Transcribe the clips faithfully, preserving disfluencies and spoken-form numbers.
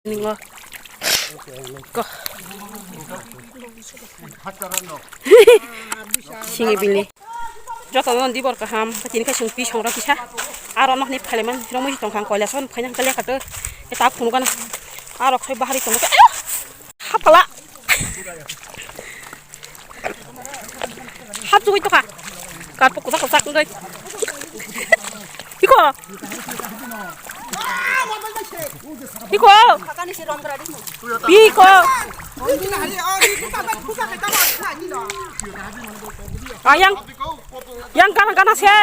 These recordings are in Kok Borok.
Ningo. Ko. Singi bini. Joto no dibor kaham, tini khe chwng pi songrok kisa. Aro nokni phailaimani romwi tongkha ang koilason phaina hwnkhe lekha twi. Eta phunukgana. Arok soi bahari tongo. Ayo! Hapala. Hap jugui tokha. Karpuk kusa kusa wngwi. Iko. Iko. Iko. Ayang. Yang gana gana se.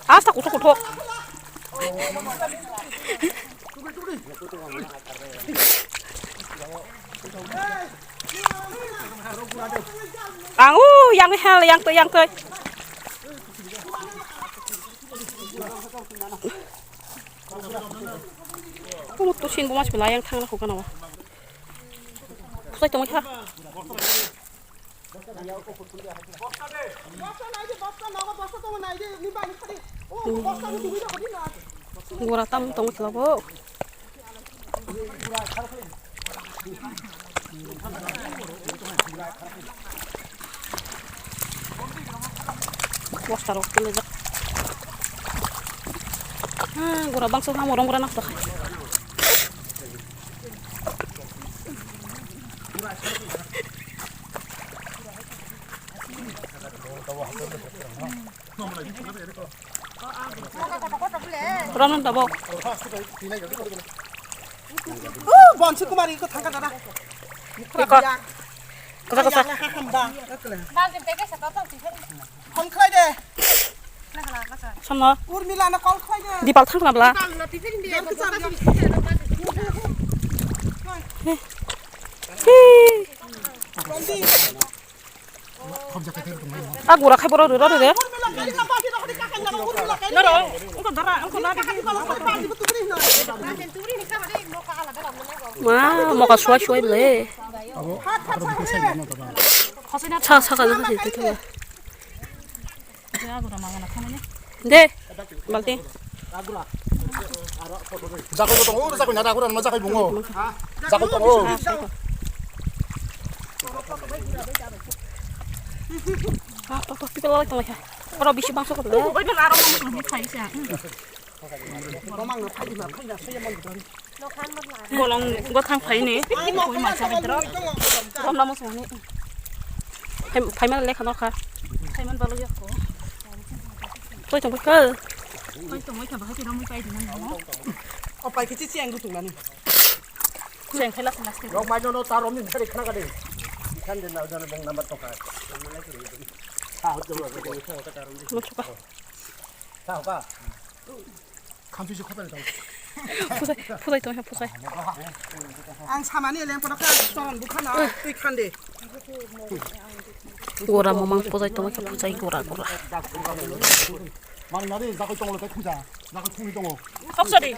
Asta kuthuk kuthuk. Ang u yang hel yang twi yang twi. Kumu tu sin bumas bila yang thang na khukana wa. Pusai tongkha. Gura tam tong sila bo. Bosta rok tele jak. Ah, gura bangso hamo rong gura nak tak. Ronun tabo. Uh, Bonsi Kumar iko thangka dada. Iko. Kosa kosa. Hamba. Phone khlai de. Sono. Urmila na call khlai de. Dipal thangna bla. Hi. Hi. Bonsi. A gura khai borok rwrw rwrw. Noro, wngkha dara, wngkha na. Ma, moka suai suai le. Sa, sa, sa, sa, sa, sa. De, balti. Jakoi bo tongo, jakoi na, jakoi na, jakoi bungo. Jakoi tongo. Ah, pa, pa, people like like. Oro bisi bangso ko. Bolong gothang phaini. Koi masa hidro. Romna mosong ni. Phaiman lekha nokha. Phaiman balo yakho. Koi tong kha. Koi tong kha bahai tong pai di nang. O pai kichi chiang gutung nani. Chiang khaila plastic. Rok mai no ta romni thari khna kade. Ikan de na jana bong number to kha. Sa ho jolo. Mothoka. Sa ho ka. Khamsui se khotari tong. Phusai, phusai tong, phusai. Ang samani eleng kono kha, soron bukha na, twi khande. Gora mamang phusai tong, phusai gora gora. Mang nari, jakoi tong lo, tei khuja, jakoi thungni tongo. Kok sori.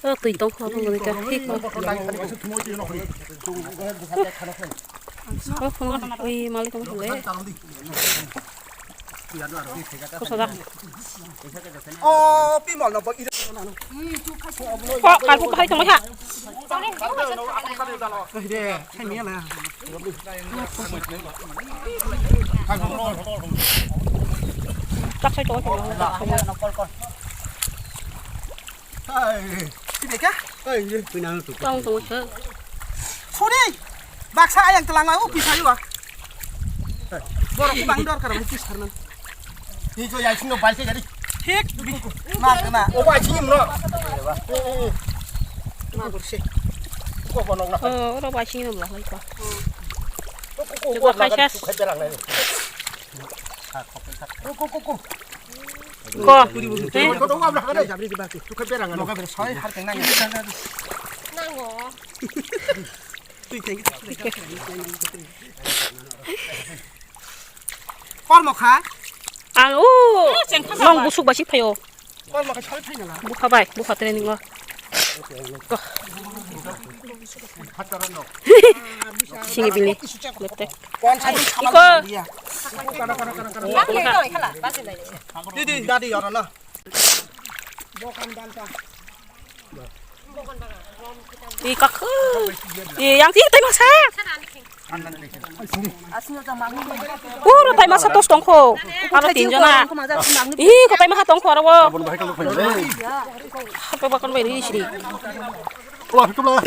O twi tong kho, tong ni ka, hi kho. Mang kotor lai khani kaisa thumoi twi no khani. Tung, tung, tung, tung, tung, tung, tung. O phone, ui, malik tong le. Kosa jak. O, pimal no bo ira. Ko, karpuk bahai tongmai kha. Oi de, khai miya na. Tak sai tongmai kha. Hai. Tini ka? Hai, ini pinang tu. Tong tong se. Suri. Baksa ayang telang aku pisah juga. Borok bang dor karo pisah nan. Ni jo ya sino bai se gari. Hik. Mar kena. O bai sini mro. Ma kursi. Ko bonok na. Oh, ora bai sini mro lai ko. Ko ko ko. Ko ko ko. Ko ko ko. Ko. Ko ko ko. Ko ko ko. Ko ko ko. Nango. Kormo kha? Ang o. Nong busuk basi phaio. Kormo kha sal phaina la. Bukha bai, bukha training o. Sini bini. Leptek. Iko. Didi, dadi, oro na. Iko. Yang sini tadi masa. Puro tai masa tos tongkho. Aro tin jona. Ih, ko tai masa tongkho aro. Aboni bahai kalo phai le. Apa bakon bai ni sini. Wah, itu lah.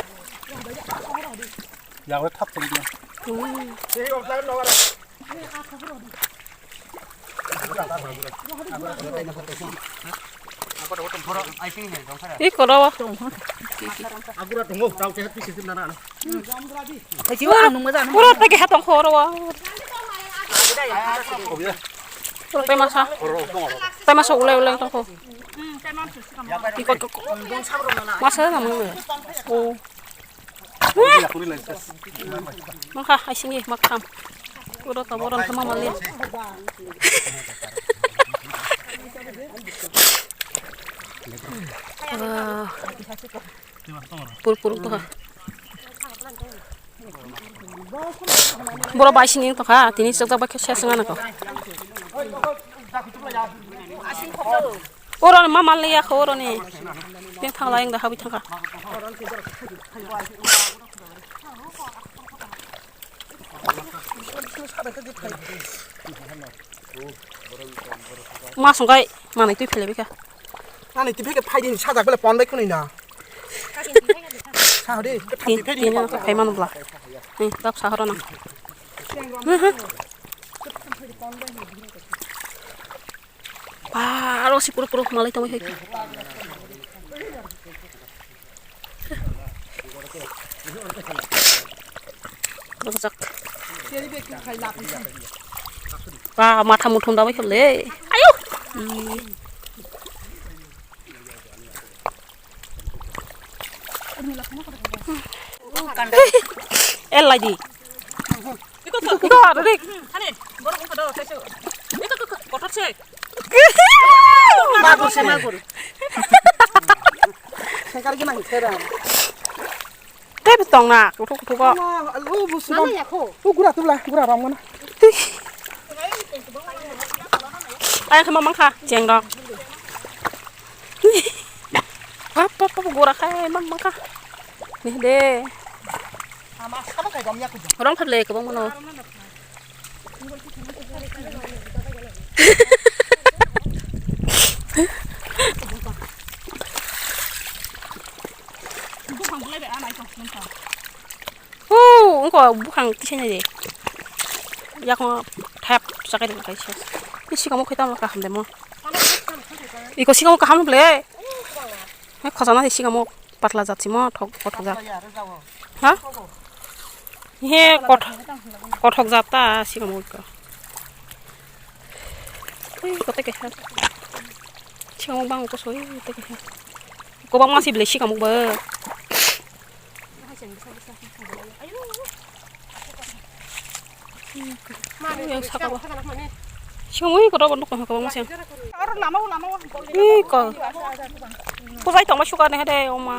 Ya, weh, thap tong dia. Ih, koro. Agura tongo, tau teh, pisi sim nana. Puro tagi hatong khoro. Puro tai masa. Tai masa ulai ulai tongkho. Iko, iko. Masa na mo. Oh. Mangkha, ai singi, makham. Uro to boron to mama le. Ah. Pur pur to ha. Boro bai singi to kha, tini sok bai khe ses ngana ko. Oro ni ma mal ya kho oro ni. Yang thang la yang da habi thang kha. Ma sungkai manai twi phele bikha. Ani twi pheke phai din sajak bele pon bai khunui na. Sa hori, twi phai din. Tini na phai manu bla. Ni tak sa horo na. Ba, aro si puro puro malai tongwi hai. Rojak. Ba, matha muthung da bai khole. Ayo. El lai di. Iko, iko, iko, iko, rik. Ani, borok ungkha do, taiso. Iko, iko, iko, kotor se. Magur se, magur. Sengkar gini nang sera. Tei bo tong na, kuthuk kuthuk o. Alu busu. Nana ya kho. O gura tubla, gura ram gana. Ai kha ma mangkha, cheng rok. Pap, pap, pap, gura khai ma mangkha. Nih de. Rong phat le kwbang mano. Huu, wngkha buphang tisainai de. Yakno thep sakai rwkha kaisa. Sikamo khe tamo kaham de mo. Iko sikamo kaham le. Hai khosana se sikamo patla jat simo thok kothok jat. Ha? He kothok jat ta sikamo iko. Ui, kote kaisa. Sikamo bang ko soi kote kaisa. Kobang ma si bele sikamo ba. Yang saka ba. Singwi kotor kotor kong kong masing. Ih, ko. Kubai tongma suka ne de oma.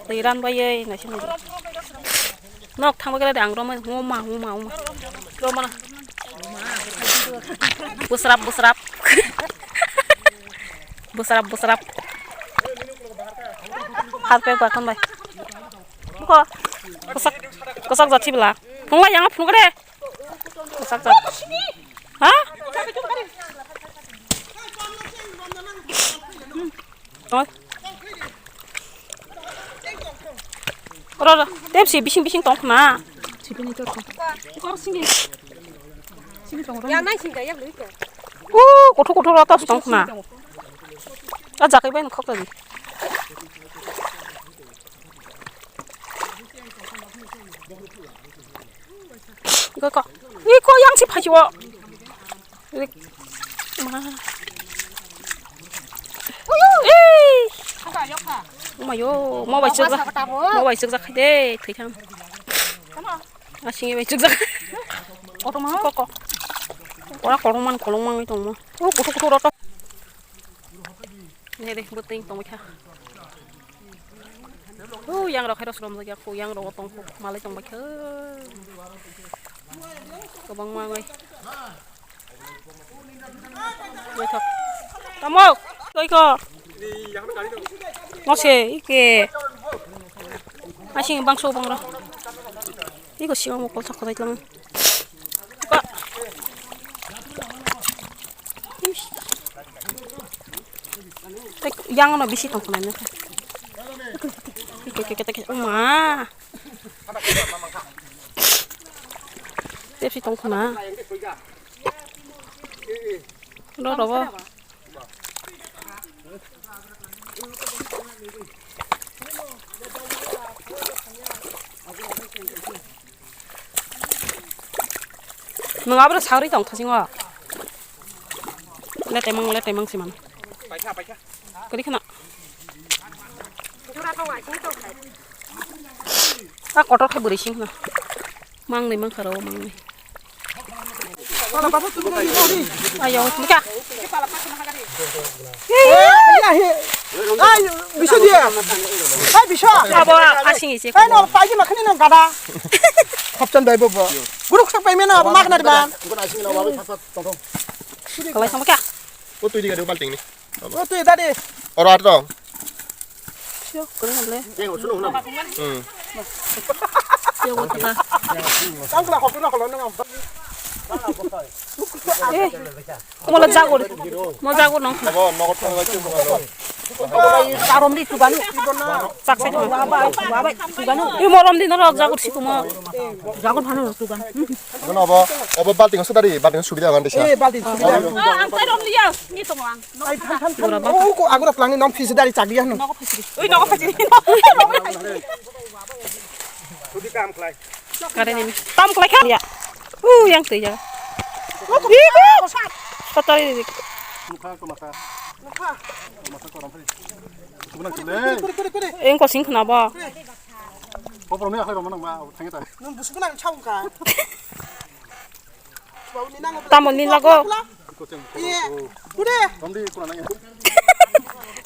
Tei ran bai ei nasi ni. Nok thang bai de ang rom oma oma oma. Rom na. Busrap busrap. Busrap busrap. Hat pe bakon bai. Ko, kosak, kosak jat si bela. Phunukla yang phunuk de. Kosak jat. Ha? Oi. Oro, oro. Tep si bising bising tong khna. Sipini tor. Kor singi. Singi tong. Ya nai singa ya beli ko. Uh, kothok kothok rata tong khna. A jakai bai khok tadi. Iko ko. Iko yang si phaji wo. Rik. Ma. Ih. Mayo, mo bai chukjak. Mo bai chukjak khai de, thwi thang. Asing bai chukjak. Ko ko. Ora korong man kolong mang tong mo. O kutu kutu rata. Ne de, bwtwi tongwi kha. O yang rok hai rok srom jak ya, ko yang rok tong ko malai tong bai khe. Kwbangma wngwi. Naithok. Tamo, koi ko. Mose, ike. Asing bangso bangra. Iko siwa mo kol sakho dai tlang. Ba. Ish. Tek, yang no bisi tong khna ne. Tek, tek, tek, tek, uma. Pepsi tong khna. Ro, ro, ro. Nwng abro sagri tong thasingo. Letemang, letemang siman. Kadi khana. A kotor khai bwrwi sing khana. Mangnwi mangkha rw mangnwi. Ayo, bwkha. Ai, bisa dia. Ai, bisa. Abo asing isi. Ai, no, paji makhani no gada. Khopchan bai bo bo. Guruk sak pai mena abo magna di ban. Kalai sama kya? O tui di gari balting ni. O tui dadi. Oro ar tong. Yo, kuri hable. Hmm. Yo, wata. Tang kula kopi na kula nang. Eh, mo la jagur. Mo jagur nong. Abo nogo thang la chim. Karom di tuganu. Paksa. Wa bai, wa bai, tuganu. Imo rom di no jagur sikumo. Jagur phano tuganu. Jono obo, obo balting o sudari, balting o subida agan desa. Eh, balting subida. Ah, ang tai rom liya, ni tong ang. Ai, than, than, than. Oh, ko agora plangi nom fisi dari chagdi ano. Noko fisi. Oi, noko fisi. Sudi kam khlai. Kare ni. Tam khlai kha. Ya. Uh, yang tu ya. Ibu. Kotor ini. Mukha ko mata. Mukha. Mata ko ram phai. Sunan chule. Kuri, kuri, kuri. Eng ko sing khna ba. Kopor me akhai rom nang ma, thangi tai. Nung busu nang chau ka. Tamo ni lago. Iye. Kude.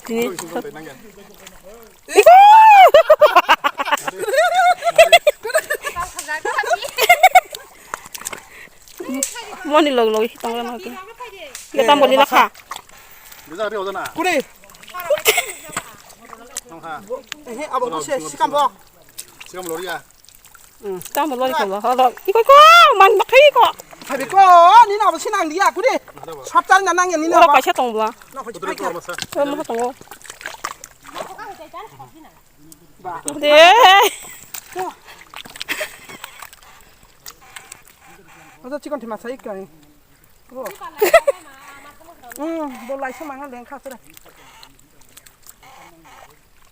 Tini. Moni log log tong na ke. Ke tamo ni lakha. Kude. Ehe, abo ko se sikam bo. Sikam loria. Tamo lori ko lo, holo. Iko ko, man makai ko. Habi ko, ni na bo sinang dia, kude. Saptar na nang ya ni na. Ora ba. Paisa tong bua. Na ko paisa. Mo tongo. Ba. De. Ojo chikon thima sai kai. Bo. Hmm, bo laisa manga lengkha sira.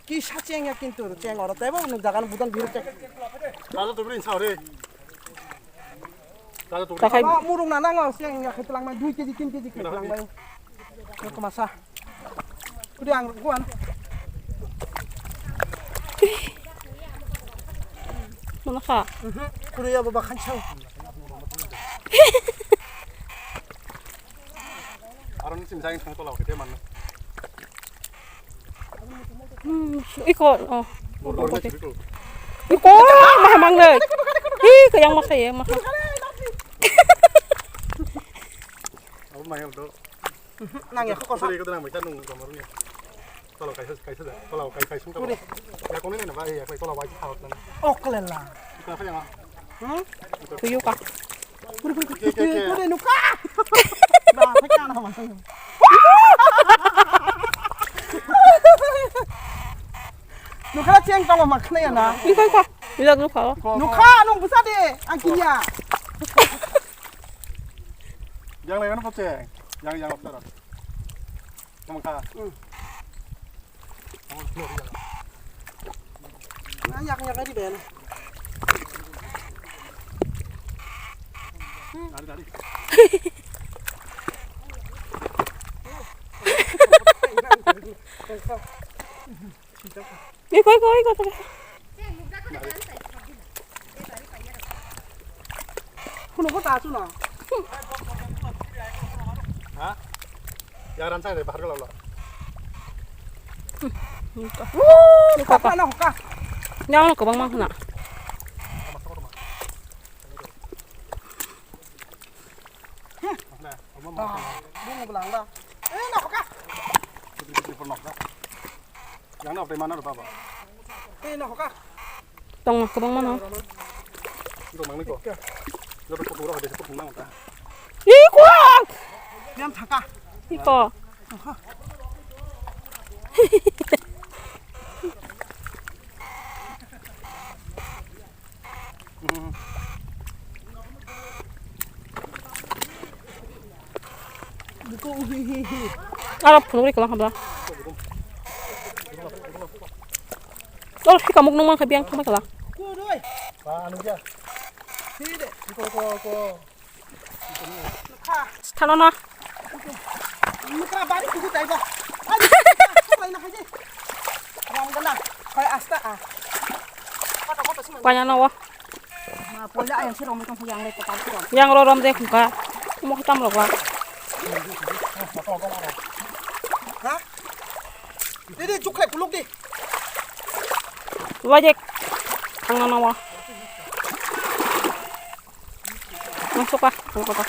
Kisa cheng ya kintu cheng oro tebo nuk jaga budang biru cheng. Kajo tubri insa ore. Kajo tubri. Takai. Ba murung na nango cheng ya khitlang mai dui kg tin kg khitlang mai. Ko masa. Kuri ang kuan. Mana kha? Mhm. Kuri ya baba khan chau. Aro ni sim jang thang tola kete man. Hmm, iko, oh. Iko, mah mang le. Ih, kayang masa ya, mah. Abu mayang do. Nang ya, kok. Sorry, kau nang macam nung gambar ni. Kalau kaisa, kaisa dah. Kalau kaisa, kaisa sungguh. Kuri. Ya, kau ni na, bah, ya, kalau wajib tahu kan. Oh, kelela. Itu apa yang? Hmm? Tuyu ka. Kuri, kuri, kuri, kuri, kuri, nuka. Nah, saya kan sama. Nuka ceng tong ma khna ya na. Iko, iko. Ila nuka. Nuka, nung busa de, ang kinya. Yang lain apa ceng? Yang, yang apa? Tama kha. Hmm. Na yak yak di ben. Dari, dari. Oi, koi, koi, koi. Kuno ko ta chu na. Ha? Ya ran sai de bahar galo. Ka pa na ka. Yang no kwbangma khna. Bung bwlang ba. Eh, na hoka. Yang na hoka mana baba. Eh, na hoka. Tong kwbangma no. Ito mangni ko. Lo ko pura hade se ko phung nang ta. Iko. Yang thaka. Iko. Aro phunugri kwlang habla. Oro thika muk nung mankha biyang thangbai kwlang. Thano na. Nukra bari kubu daiba. Ai, laina haide. Rong gana. Hoi asta a. Panya no. Ma poila ayang si rong tong yang le patar si rong. Yang ro rom de khungka. Mo khitam rok la. Ha? Dede jukhai puluk de. Wajek. Thangna no. Masuk ah, masuk ah.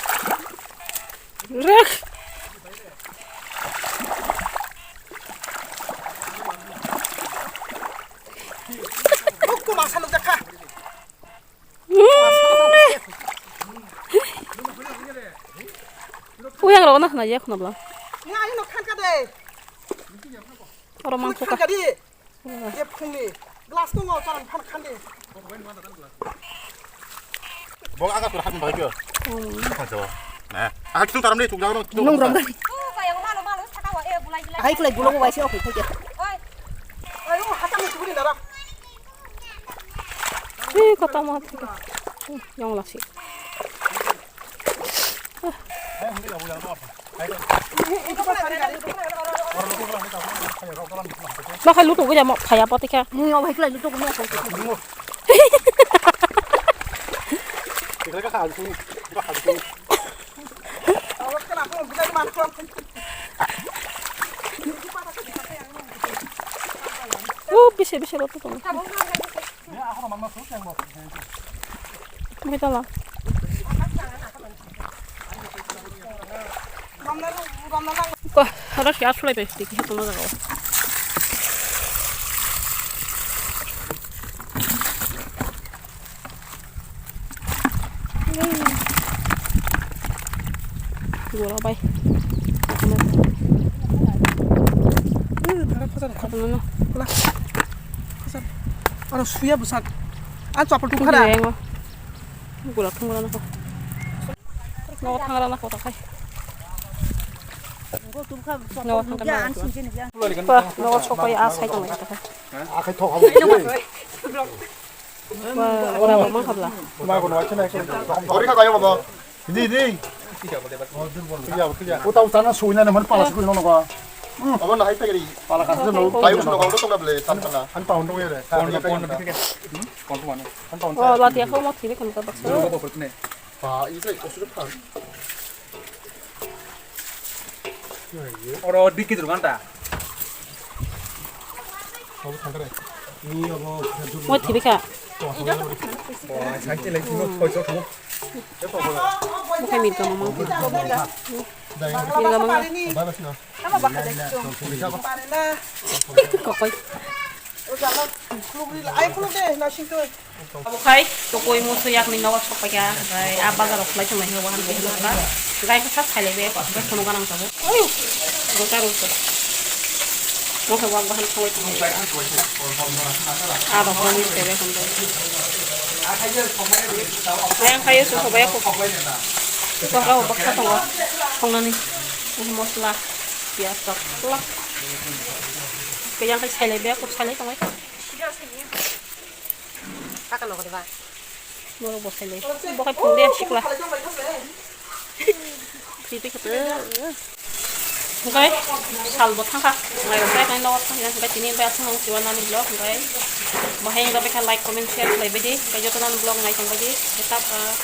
Rek. Bukku masa nukjakha. Uyang rok na khna ya khna bla. Nga ayo nok khanka de. Oro mangkha. Khanka di. Ye phungni glass tongo, chorang phan khandi. Bo aga tur hapni bai kyo. Kha jo. Na. Aga kitung taram ni tuk jang no. Nung rom dai. Hai kulai gulo bai se okhai thai. Oi. Oi, o hata ni turi dara. Hi kota ma thik. Yong la si. Ma khai lutuk gaya mo khaya pati kha. Mui o bhai klai lutuk mo. O bise bise lutuk. Mui tala. Ko, aro kya sulai pe, tiki hito na jaga. Gora bai. Khajana, khajana. Khajana na. Khajana. Aro suya bwsak. Ang chapal tukhara. Gora thung gora na ko. No thangra na ko takai. No thangra na ko. Ba, no chokai a sai tong takai. Akhai thok habo. Ora ma habla. Ori kha kayo baba. Di di. Iya, iya. Uta uta na suina na man pala sukui no ko. Abo na hai pagri. Pala ka no. Kayo no ko to na ble tan tan. An pa hondo yere. Pon pon. Pon pon. An pa hondo. Oh, lati ako mo thiri kan ka baksa. Pa, isa ko suru pa. Oro dikki durganta. Mo thibika. Bukai mirga mama. Mirga mama. Kokoi. Obo khai, tokoi musu yakni nogo sokpaikha, omohai a bazar rok khlai tongnai hinwi wahan bo hinwi kha. Gai kha sak khailai be, bai khunu ganang tabuk. Oyu, gota rok. Omohai wak bahan khawai tongnai. A rok mui tebe khun bai. Ayang khayo su sobai ko. Ko ha baksa tongo. Khongnani. Mosla, piyaj rok. Khe yang khai sailai be, ko sailai tongnai. Kaka nogo diba? Borok bo khailai. Bo khai phung de sikla. Twi twi khate. Hwnkhe sal bo thangkha. Nairok bai khai nogo thangya. Hwnkhe tini bai aswk nang siwa nani vlog hwnkhe. Bahai wngkha bai kha like, comment, share khlai bai di. Hwnkhe joto nani vlog nai tong bai di. Hwnkhe ta, ah,